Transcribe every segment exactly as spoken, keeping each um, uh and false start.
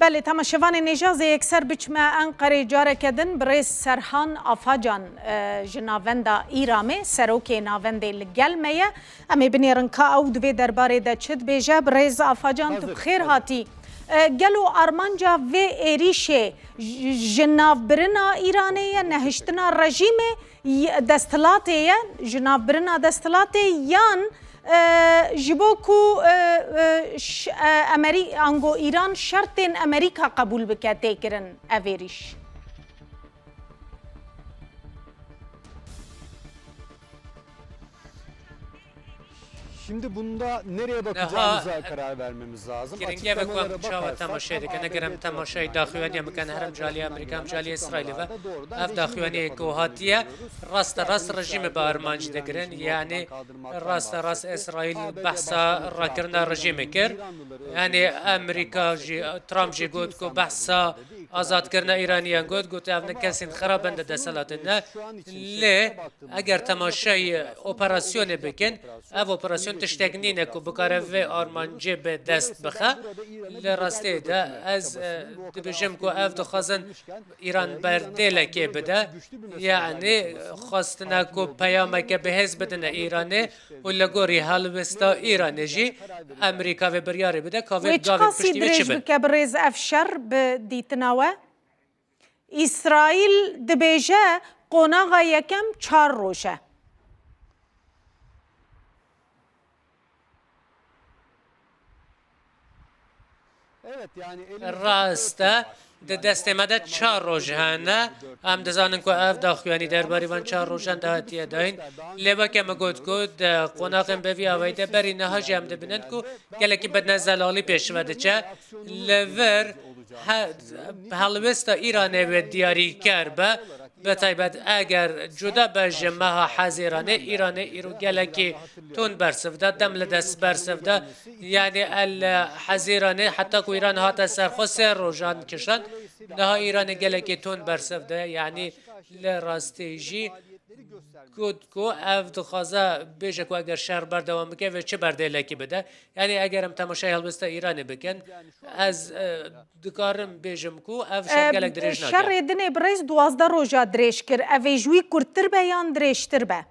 Belê, temaşevanên hêja, ez ê yekser biçime Enqerê careke din. Birêz Serhan Afacan, e, ji navenda Îramê, serokê navendê, li gel me ye. Em ê binêrin ka ew di vê derbarê de çi dibêje. Birêz Afacan, tu bi xêr hatî. E, gelo armanca vê êrîşê ji, ji navbirina Îranê ye, nehiştina rejîmê, y-, desthilatê ye, ji navbirina desthilatê, yan, e, ji bo ku, e, e, ş-, e, Amerî-, ango Îran şertên Amerîka qebûl bike tê kirin ev êrîş? Şimdi bunda nereye bakacağımıza karar vermemiz lazım. Giringiya ve ku em çawa temaşe dikin, eger em temaşeyê daxuyaniya bikin, her em ji aliyê Amerîka, em ji aliyê Îsraîlê ve, ev daxuyaniyê ku hatiye, raste rast rejîmê bi armanc digirin, yanî raste rast Îsraîl behsa rakirina rejîmê kir, yanî Amerîka jî, Trump jî got ku behsa azadkirina Îraniyan got, got ev ne kesên xirab in di desthilatê ne, lê eger temaşeyê operasyonê bikin, ev operasyon tiştek nîne ku bikare vê armancê bi dest bixe. Li rastiyê de ez, e, dibêjim ku ev dixwazin Îran berdêlekê bide. Yanî xwestine ku peyameke bihêz bidine Îranê û li gorî helwesta Îranê jî Amerîka vê biryarê bide ka vê gavê piştî wê çi bin. Wê çiqasî dirêj bike birêz ev şer bi dîtina we? Îsraîl dibêje qonaxa yekem çar roj e. Rast e, di destê me de çar roj hene. Em dizanin ku ev daxuyanî derbarî van çar rojan de hatiye dayîn. Lê weke min got ku di qonaxên bi vî awayî de berî niha jî em dibînin ku gelekî bi nezelalî pêş ve diçe. Li vir he-, helwesta Îranê wê diyarîker be. Bi taybet eger cuda be ji meha Hezîranê, Îranê îro gelekî tund bersiv da, dem li dest bersiv da. Yanî el Hezîranê heta ku Îran hate ser xwe sê rojan kişand. Niha Îranê gelekî tund bersiv da. Yanî li rastî jî got ku ev dixwaze bêje ku eger şer berdewam bike, vê çi berdêlekî bide. Yanî eger em temaşeyê helwesta Îranê bikin, ez, e, dikarim bêjim ku ev şer, e, gelek dirêj nake. Şerê dinê birêz duwazdeh roja dirêj kir. Ev ê ji wî kurttir be yan dirêjtir be?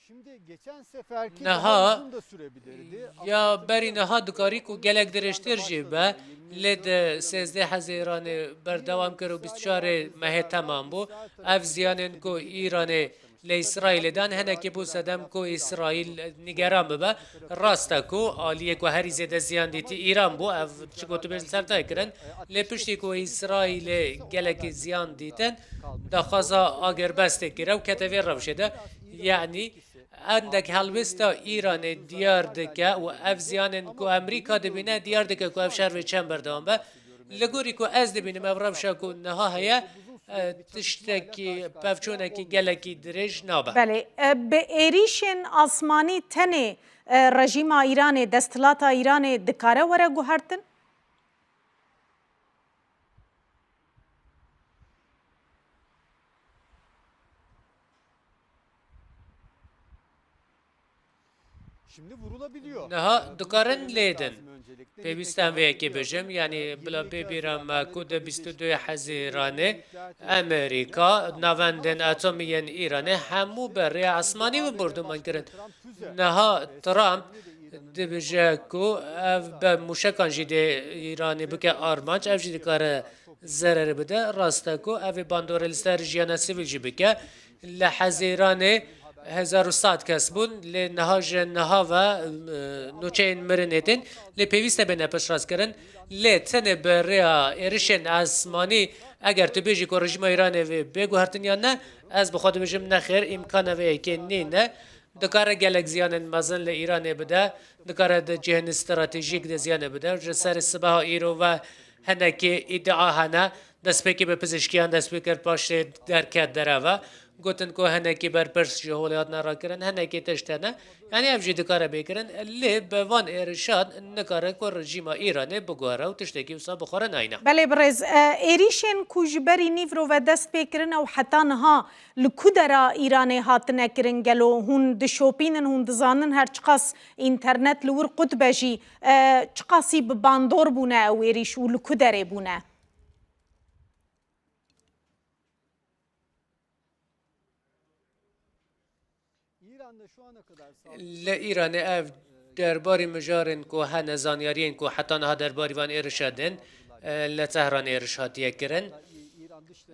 Şimdi geçen seferki daha uzun da sürebilirdi. Niha, ya berî niha dikarî ku gelek dirêjtir jî be, lê di sêzdeh Hezîranê berdewam kir û bîst çarê mehê temam bû. Ev ziyanên ku Îranê li Îsraîlê dan, hinekî bû sedem ku Îsraîl nîgeran bibe. Rast e ku aliyê ku herî zêde ziyan dîtî Îran bû, ev çi gotûbêj li ser tayê kirin. Lê piştî ku Îsraîlê gelekî ziyan dîtin, daxwaza agirbestê kire û kete vê rewşê de. Yanî endek helwêsta Îranê diyar dike û ev ziyanên ku Amerîka dibîne diyar dike ku ev şer vê çend berdewam be. Li gorî ku ez dibînim, ev rewşa ku niha heye, e, tiştekî, pevçûnekî gelekî dirêj nabe. Belê, e, bi êrîşên asmanî tenê, e, rejîma Îranê, desthilata Îranê dikare were guhertin? Niha dikarin lêdin. Pêwîst em vê yekê bêjim, yanî bila bê bîra me ku di bîst û duyê Hezîranê Amerîka navendên atomî yên Îranê hemû bi rêya esmanî bombardûman kirin. Niha Trump dibêje ku ev bi mûşekan jî dê Îranê bike armanc, ev jî dikare zererê bide. Rast e ku ev ê bandorê li ser jiyana sivîl jî bike. Li Hezîranê hezar û sed kes bûn, lê niha ji niha ve, e, nûçeyên mirinê tên, lê pêwîst e bêne piştrast kirin. Lê tenê bi rêya êrişên esmanî, eger tu bêjî ku rejîma Îranê vê bê guhertin yan ne, ez bi xwe dibêjim nexêr, îmkana vê yekê nîne. Dikare gelek ziyanên mezin li Îranê bide, dikare di cihên stratejîk de ziyanê bide. Ji serê sibeha îro ve hinekî îdia hene, destpêkê bi pizîşkiyan dest pê kir, paşê derket dereve. Gotin ku hinekî berpirs ji holê hatine rakirin, hinekî tişt hene. Yanî ev jî dikare bê kirin. Lê bi van êrişan nikare ku rejîma Îranê biguhere û tiştekî wisa bi xwe re nayne. Belê birêz, e, êrîşên ku ji berî nîvro ve dest pê kirine û heta niha li ku dera Îranê hatine kirin, gelo hûn dişopînin, hûn dizanin her çiqas înternet li wir qut be jî, e, çiqasî bi bandor bûne ew êrîş û li ku derê bûne? Li Îranê ev derbarî mijarên ku hene, zanyariyên ku heta niha derbarî van êrişa din, e, li Tehranê êriş hatiye kirin.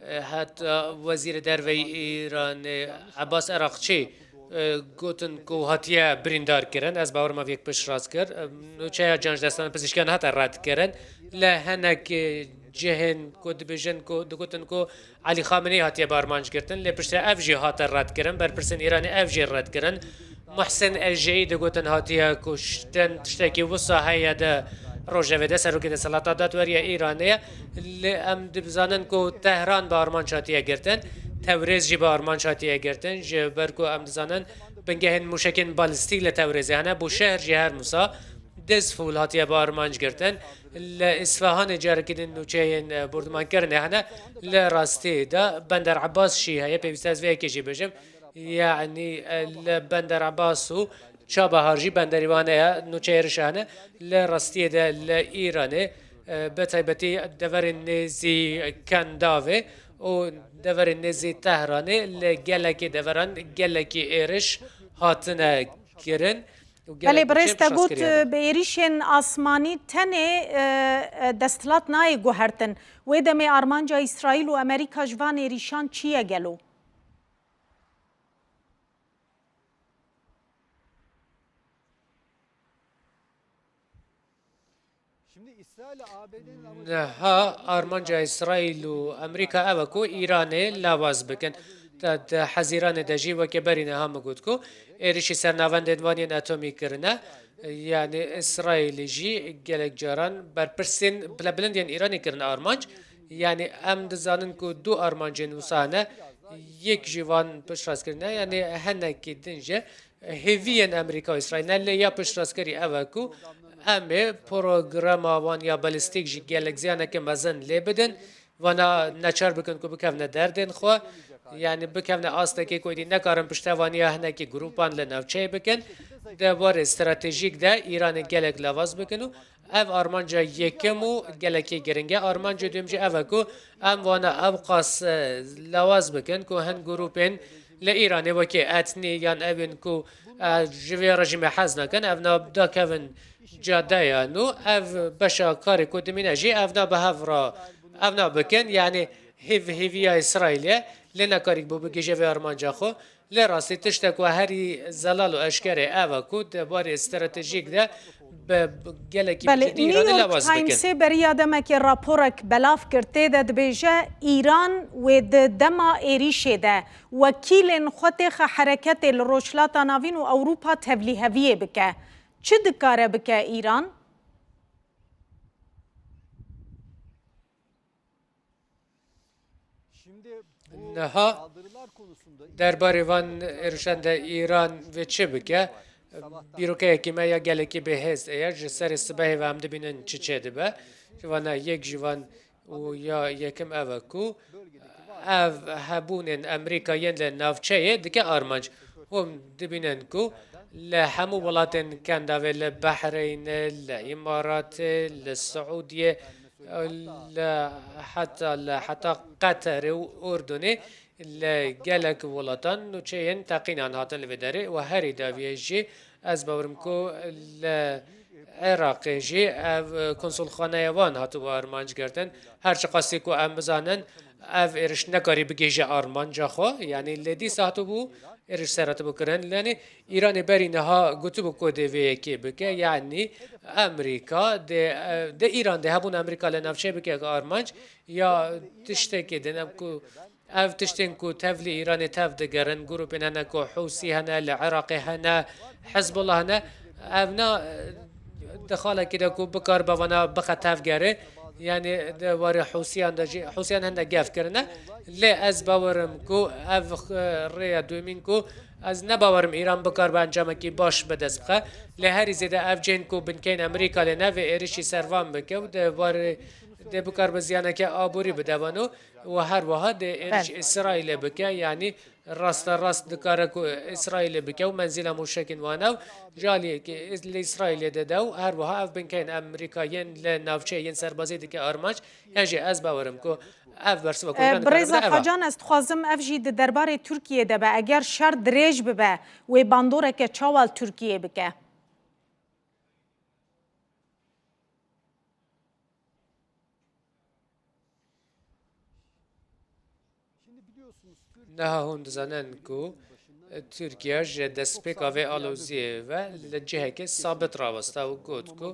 E, heta Wezîrê Derve yê Îranê Ebas Eraqçî, e, gotin ku hatiye birîndar kirin. Ez bawer me vê yek piştrast kir. E, nûçeya can ji destana pizîşkiyan hate red kirin. Li hinek, e, cihên ku dibêjin ku, digotin ku Elî Xameneî hatiye bi armanc girtin, lê piştre ev jî hate redkirin. Berpirsên Îranê ev jî redkirin. Muhsin Ejeyî digotin hatiye kuştin, tiştekî wisa heye di rojevê de, serokê desthilata dadweriya Îranê ye. Lê em dizanin ku Tehran bi armanc hatiye girtin, Tewrêz jî bi armanc hatiye girtin, ji ber ku em dizanin bingehên mûşekên balîstîk li Tewrêzê hene, Bûşehr jî her wisa Dizfûl hatiye bi armanc girtin. Li Îsfahanê carekî din nûçeyên, e, bombardmankirinê hene. Li rastî de Bender Ebas jî heye. Pêwîst e ez vê yekê jî bêjim. Yanî, e, li Bender Ebas û Çabahar jî benderî wan heye, nûçeyê êrişa hene. Li rastiyê de li Îranê, e, bi taybetî deverên nêzî Kendavê û deverên nêzî Tehranê li gelekî deveran gelekî êriş hatine kirin. Belê, birêz te got, bi êrîşên asmanî tenê, e, e, desthilat nayê guhertin. Wê demê armanca Îsraîl û Amerîka ji van êrîşan çi ye gelo? Niha armanca Îsraîl û Amerîka ew e ku Îranê lawaz bikin. Te di Hezîranê de jî weke berî niha min got ku êrişî ser navendên wan yên atomî kirine. Yanî Îsraîlê jî gelek caran berpirsên pilebilind yên Îranê kirine armanc. Yanî em dizanin ku du armancên wisa hene. Yek ji wan piştrast kirine, yanî hinekî din jî hêviyên Amerîka û Îsraîl ne, lê ya piştrastkerî ew e ku em ê programa wan ya balîstîk jî gelek ziyaneke mezin lê bidin, wana neçar bikin ku bikevne derdên xwe, yanî bikevne astekê ku êdî nekarin piştevaniya hinekî grûpan li navçeyê bikin. Di warê stratejîk de Îranê gelek lawaz bikin û ev armanca yekem û gelekî giring e. Armanca duyem jî ev e ku em wana ewqas, e, lawaz bikin ku hin grûpên li Îranê wekî etnî yan ew ên ku, e, ji vê rejîmê hez nakin, evna dakevin cadeyan û ev beşa karê ku dimîne jî evna bi hev re evna bikin. Yanî hêv-, hêviya Îsraîlê lê nekarî bû bigihîje vê armanca xwe. Lê rastî tiştek ku herî zelal û eşker e ev e ku di barê stratejîk de bi gelekî Belê, cidî New Îranê York lawaz bikin. Timesê beriya demekê raporek belav kir. Tê de dibêje, Îran wê di dema êrîşê de wekîlên xwe têxe hereketê li Rojhilata Navîn û Ewropa tevlîheviyê bike. Çi dikare bike Îran? Niha derbarê van êrişan de Îran vê çi bike? Bîrokeyekî me ya gelekî bêhêz eye. Ji serê sibehê ve em dibînin çi çêdibe. Ji vana yek ji van û ya yekim ev e ku ev hebûnên Amerîka yên li navçeyê dike armanc. Hûn dibînin ku li hemû welatên Kendavê, li Behreynê, li Îmaratê, li Siûdiyê, li heta, li heta Qeterê û Urdunê, li gelek welatan nûçeyên teqînan hatin li vê derê û herî dawiyê jî ez bawerim ku li Iraqê jî ev konsulxaneya wan hatibû armanc girtin. Her çiqasî ku em bizanin, ev êriş nekarî bigihîje armanca xwe, yanî lê dîsa hatibû êriş ser hatibû kirin. Yanî Îranê berî niha gotibû ku dê vê yekê bike, yanî Amerîka dê, dê Îran dê hebûn Amerîka li navçeyê bike armanc ya tiştekê din, em ku ev tiştên ku tevlî Îranê tev digerin, grûpên hene ku Hûsî hene, li Iraqê hene, Hizbullah hene, evna di xalekî de ku bikaribe vana bixe tevgerê, Yanî di warê Hûsiyan de jî, Hûsiyan hene gef kirine. Lê ez bawerim ku ev, e, rêya duyemîn ku ez nebawerim Îran bikaribe encamekî baş bi dest bixe. Lê herî zêde ev cihên ku binkeyên Amerîka lê ne vê êrişî servan bike û di warê dê bikaribe ziyaneke aborî bide wan û, û her wiha dê êriş Belê. Îsraîlê bike, yanî rasterast dikare ku Îsraîlê bike û menzîla mûşekên wan ew ji aliyekî li Îsraîlê dide û her wiha ev binkeyên Amerîka yên li navçeyê yên serbazî dike armanc, yan jî ez bawerim ku ev bersiva ku Îran dikare Birêza bide, ev e. Xacan, ez dixwazim ev jî di derbarê Tirkiyê de be. Eger şer dirêj bibe, wê bandoreke çawa li Tirkiyê bike? Niha hûn dizanin ku Tirkiye ji destpêka vê aloziyê ve li cihekê sabit rawesta û got ku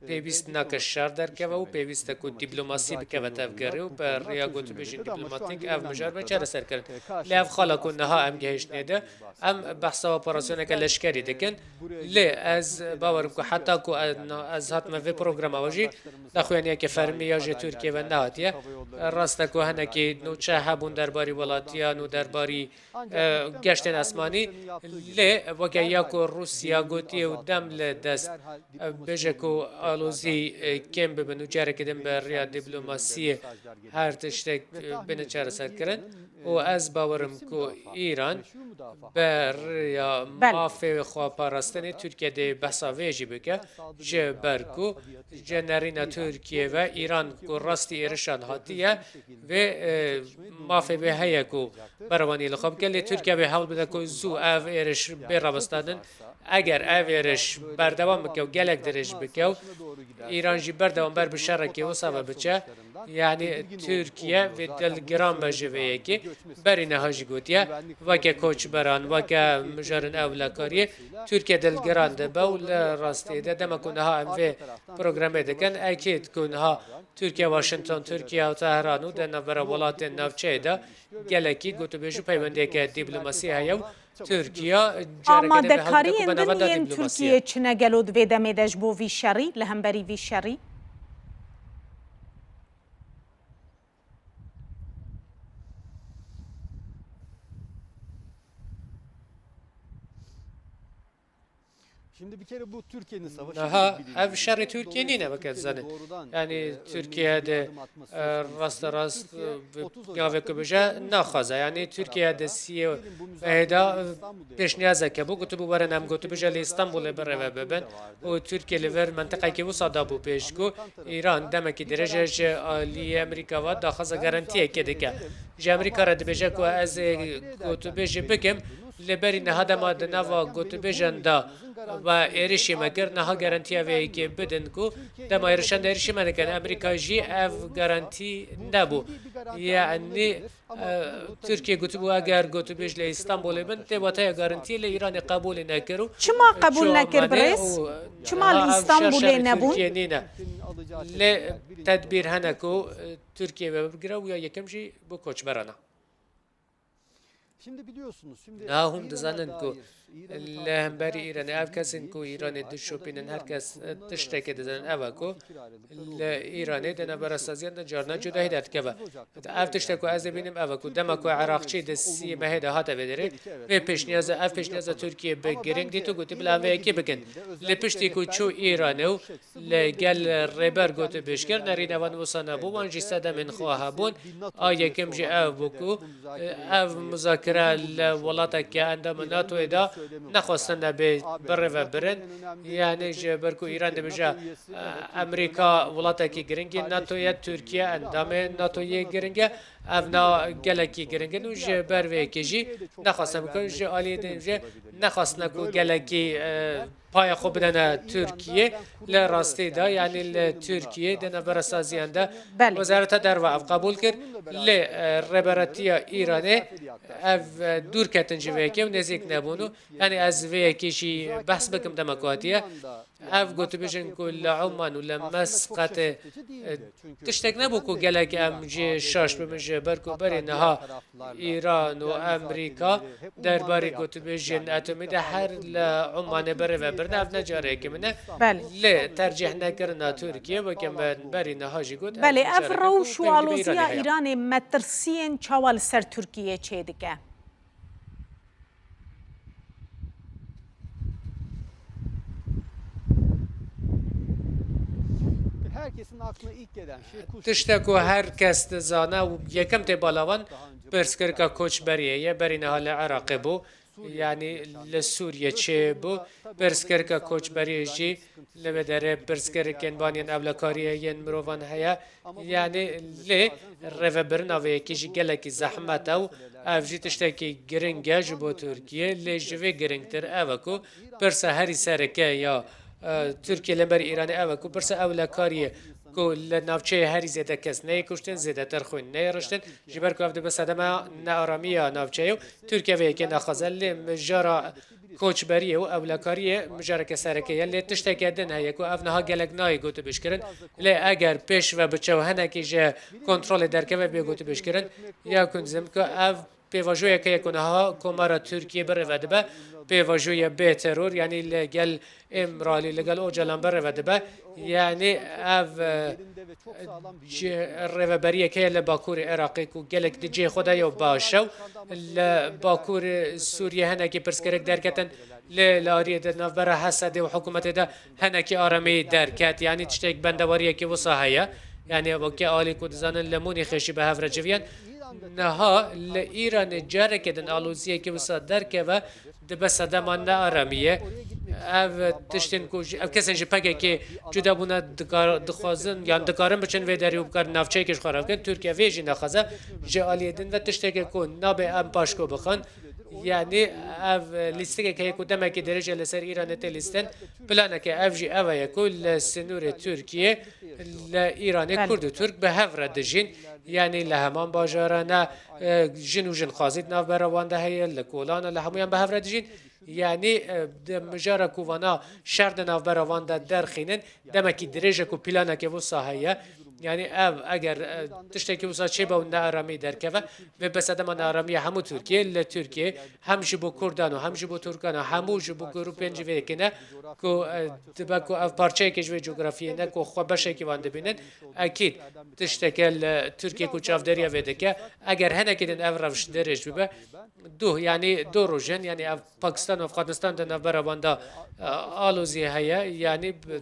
pêwîst nake şer derkeve û pêwîst e ku dîplomasî bikeve tevgerê û bi rêya gotûbêjên dîplomatîk ev mijar be çareserkirin. Lê ev xala ku niha em gihiştine de, em behsa operasyoneke leşkerî dikin. Lê ez bawerim ku heta ku ez, ez hatime vê programa we jî, daxuyaniyeke fermî ya ji Tirkiye ve nehatiye. Rast e ku hinekî nûçe hebûn derbarî welatiyan û derbarî, e, geştên esmanî, lê weke ya ku Rûsya gotiye û dem li dest, e, bêje ku alozî, e, kêm bibin û careke din bi rêya dîplomasiyê her tiştek, e, bêne çareserkirin. Û ez bawerim ku Îran bi rêya Belê. mafê xweparastinê Tirkiye dê behsa vê jî bike, ji ber ku ji nerîna Tirkiye ve Îran ku rastî êrişan hatiye, vê, e, mafê vê heye ku berewanî li xwe bike, lê Tirkiye vê hewl bide ku zû ev êriş bê rawestandin. Eger ev êriş berdewam bike û gelek dirêj bike û Îran jî berdewam ber bi şerekê wisa ve biçe, yanî Tirkiye vê dilgiran be ji vê yekê. Berî niha jî gotiye, weke koçberan, weke mijarên ewlekariyê, Tirkiye dilgiran dibe û li rastiyê de dema ku niha em vê programê dikin, ekîd ku niha Tirkiye, Washington, Tirkiye û Tehran û di navbera welatên navçeyê de gelekî gotûbêj û peywendiyeke dîplomasî heye û Tirkiye careke din bi hewl dide ku Amadekariyên be din navenda yên dîplomasiyê. Tirkiyê çi ne gelo di vê demê de ji bo vî şerî, li hemberî vî şerî? Niha ev şerê Tirkiye nîne, weke dizanin. Yanî Tirkiye de, e, rasterast, e, bi gavê ku bije naxwaze. Yanî Tirkiye de siyê mehê de, e, pêşniyazeke bû, gotibû werin em gotibêje li Îstanbulê birêve bibin. Û Tirkiye li vir mentiqekî wisa dabû pêş ku Îran demekî dirêj e ji aliyê Amerîka ve daxwaza garantiyekê dike. Ji Amerîka re dibêje ku ez ê gotibêjê bikim, lê berî niha dema di nava gotibêjan de ve êrişî me kir, niha garantiya vê yekê bidin ku dema êrişan de êrişî me dikin. Amerîka jî ev garantî nebû. Yanî, e, Tirkiye gotibû eger gotibêj li Îstanbulê bin, tê wateya garantiyê, lê Îranê qebûlê nekir û Çima qebûl çû nekir Amedê birêz? û Çima li niha ev şer Îstanbulê şerê nebûn? Tirkiye nîne. Lê tedbîr hene ku, e, Tirkiye ve bigire û ya yekem jî bo koçberan e. Niha hûn dizanin ku li hemberî Îranê ev kesên ku Îranê dişopînin, her kes, e, tiştekê dizanin, ev e ku li Îranê di navbera saziyan de carna cudahî derdikeve. Ev tiştek ku ez ê bînim ev e ku dema ku Iraqçî di siyê mehê de hate vê derê, vê pêşniyaza, ev pêşniyaza Tirkiye bi giring dît û gotî bila em vê yekê bikin. Lê piştî ku çû Îranê û li gel rêber gotûbêj kir, nerîna wan wisa nebû, wan jî sedemên xwe hebûn. A yekem jî ev bû ku, e, ev muzakere li welateke endamê NATOyê de nexwestine bê birêve birin. Yanî ji ber ku Îran dibêje, e, Amerîka welatekî giring e, NATO ye, Tirkiye endamê NATOyê giring e. Ev na gelekî giring in û ji ber vê yekê jî nexwestine bikin, ji aliyê din jî nexwestine ku gelekî, e, paya xwe bidene Tirkiyê. Li rastî de, yanî li Tirkiyê di navbera saziyan de Belê. Wezareta Derve ev qebûl kir. Lê, e, rêberetiya Îranê ev, e, dûr ketin ji vê yekê û nêzîk nebûn û, yanî ez vê yekê jî behs bikim dema ku hatiye. Ev gotibêjin ku li Oman û li Mesqetê, e, tiştek nebû ku gelek em jê şaş bibin, ji ber ku berî niha Îran û Amerîka derbarê gotibêjên etomî de her li Omanê birêve birin. Ev ne careke min e. Belê. Lê tercîh nekirina Tirkiye, weke me berî niha jî got, ev Belê, ev careke rewş û ku pêwendî bi aloziya Îranê heye. Îranê metirsiyên çawa li ser Tirkiye çêdike? Herkesin aklına ilk gelen şey Kuş. Tiştek ku her kes dizane û yekem tê bala wan, pirsgirêka koçberiyê ye. Berî niha li Iraqê bû, yanî li Sûriyê çêbû. Pirsgirêka koçberiyê jî li vê derê pirsgirêkên van yên ewlekariyê yên mirovan heye. Yanî lê rêvebirina vê yekê jî gelekî zehmet e û ev jî tiştekî giring e ji bo Tirkiye, lê ji vê giringtir ev e ku pirsa herî sereke ya, e, Tirkiye li ber Îranê ev e ku pirsa ewlekariyê ku li navçeyê herî zêde kes neyê kuştin, zêdetir xwîn neyê riştin, ji ber ku ev dibe sedema nearamiya navçeyê û Tirkiye vê yekê naxwaze. Lê mijara koçberiyê û ewlekariyê mijareke sereke ye, lê tişteke din heye ku ev niha gelek nayê gotibêjkirin. Lê eger pêş ve biçe û hinekî ji kontrolê derkeve bê gotibêjkirin, ya ku dizim ku ev pêvajoyeke ye ku niha Komara Tirkiye birêve dibe, pêvajoyê bê teror, yanî li gel Îmralî, li gel Ocalan birêve dibe. Yanî ev, e, Ji rêveberiyek heye li Bakurê Iraqê ku gelek di cihê xwe de ye û baş e û li Bakurê Sûriyê hinekî pirsgirêk derketin, lê li ariyê di navbera Hesedê û hikûmetê de hinekî aramî derket. Yanî tiştek bendewariyekî wisa heye. Yanî weke alî ku dizanin li Mûnîxê jî bi hev re civiyan. Niha li Îranê careke din aloziyekî wisa derkeve, dibe sedema nearamiyê. Ev tiştên ku ji, ev kesên ji P K K cuda bûne dikar-, dixwazin yan dikarin biçin vê derê û bikarin navçeyekê ji xwe re bikin. Tirkiye vê jî naxwaze. Ji aliyê din ve tişteke ku nabe em paşko bixin. Yanî ev lîstikek heye ku demekî dirêj e li ser Îranê tê lîstin. Planeke ev jî ev e ku li sinûrê Tirkiye li Îranê Belê. Kurd û Tirk bi hev re dijîn. Yanî li heman bajaran e, e, jin û jinxwazî di navbera wan de heye, li kolan e, li hemûyan bi hev re dijîn. Yanî, e, di mijara ku vana şer di navbera wan de derxînin, demekî dirêj e ku planeke wisa heye. Yanî ev, eger, e, tiştekî wisa çêbe û nearamî derkeve, vê bi sedema nearamî ya hemû Tirkiye, li Tirkiye hem ji bo Kurdan û hem ji bo Tirkan û hemû ji bo grûpên ji vê yekê ne ku, e, dibe ku ev parçeyekê ji vê cografiyê ne ku xwe beşekî wan dibînin, ekîd tişteke li Tirkiye ku çavdêriya vê dike, eger hinekî din ev rewş dirêj bibe, Duh, yanî du roj in, yanî ev Pakistan û Efxanistan di navbera wan de, e, alozî heye, yanî bi,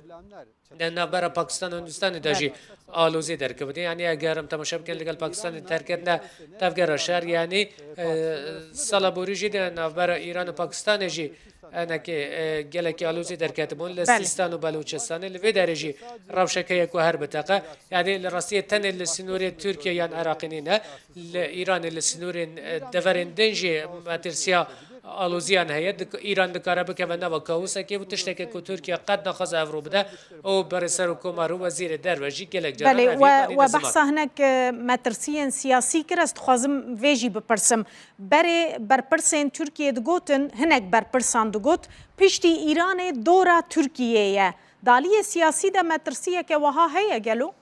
di navbera Pakistan û Hindistanê de jî alozî derkevitî. Yanî eger em temaşe bikin, li gel Pakistanê derketine tevgera şer, yanî, e, sala borî jî di navbera Îran û Pakistanê jî hinekî, e, gelekî alozî derketibûn. Li Belê. Sîstan û Belûçistanê li vê derê jî rewşeke ye ku her biteqe. Yanî li rastiyê tenê li sînorê Tirkiye yan Iraqê nîne. Li Îranê li sînorên, e, deverên din jî metirsiya aloziyan heye. Dik-, Îran dikare bikeve nava kaosekê û tişteke ku Tirkiye qet naxwaze ev rû bide û berê serokkomar û wezîrê derve jî gelek caran Belê, ev we, yek anîne we ziman. Behsa hinek, e, metirsiyên siyasî kir, ez dixwazim vê jî bipirsim. Berê berpirsên Tirkiyê digotin, hinek berpirsan digot, piştî Îranê dora Tirkiyê ye. Di aliyê siyasî de metirsiyeke wiha heye gelo?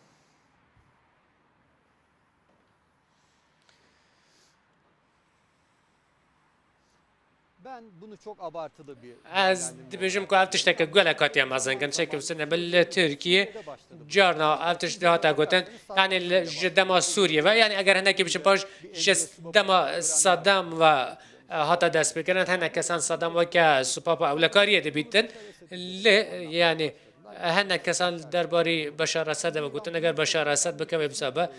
Ben bunu çok abartılı bir Ez dibêjim ku ev tişteke gelek hatiye mezin kirin. Çekî bisin, em li Tirkiye carna ev tişt hate gotin. Yanî li, ji dema Sûriye ve, yanî eger hinekî biçin paş, ji dema Saddam ve, e, hate destpêkirin, hinek kesan Saddam weke supapa ewlekariyê dibîtin. Lê, yanî, Hinek kesan derbarî Beşar Esed ve gotin, eger Beşar Esed bikeve wisa be,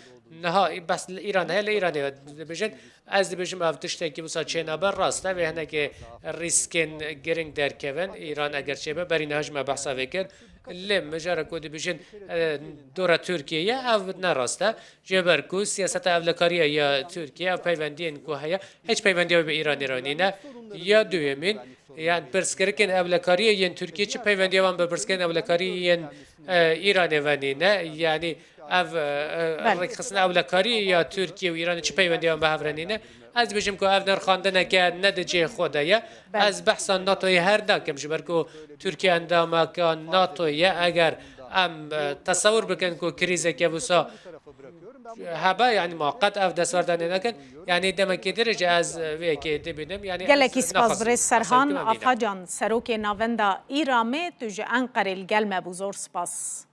niha bes li Îran heye, li Îranê ve dibêjin. Ez dibêjim ev tiştekî wisa çênabe, rast e, vê hinekê rîskên giring derkevin. Îran eger çêbe, berî niha jî me behsa vê kir. Lê mijara ku dibêjin, e, dora Tirkiyê ye, ev ne rast e. Ji ber ku siyaseta ewlekariya ya Tirkiye, ev peywendiyên ku heye, hiç peyvendiya wê bi Îranê re nîne. Ya duyemîn, Yan pirsgirêkên ewlekariyê yên Tirkiyê çi peywendiya wan bi pirsgirêkên ewlekariyê yên, e, Îranê ve nîne? Yanî ev, e, e, Belê. rêkxistina ewlekariyê ya Tirkiye û Îranê çi peywendiya wan bi hev re nîne? Ez dibêjim ku ev nirxandineke ne di cihê xwe de ye. Belê. Ez behsa NATOyê her nakim, ji ber ku Tirkiye endameka NATO ye. Eger em, e, tesewir bikin ku krîzeke wisa hebe, yanî ma qet ev destwerdanê nekin, yanî demekê dirêj ez vê yekê dibînim. Yanî Gelekî ez spas naxwazim birêz Serhan. Afacan, serokê Navenda Îramê, tu ji Enqerê li gel me bû. Zor spas.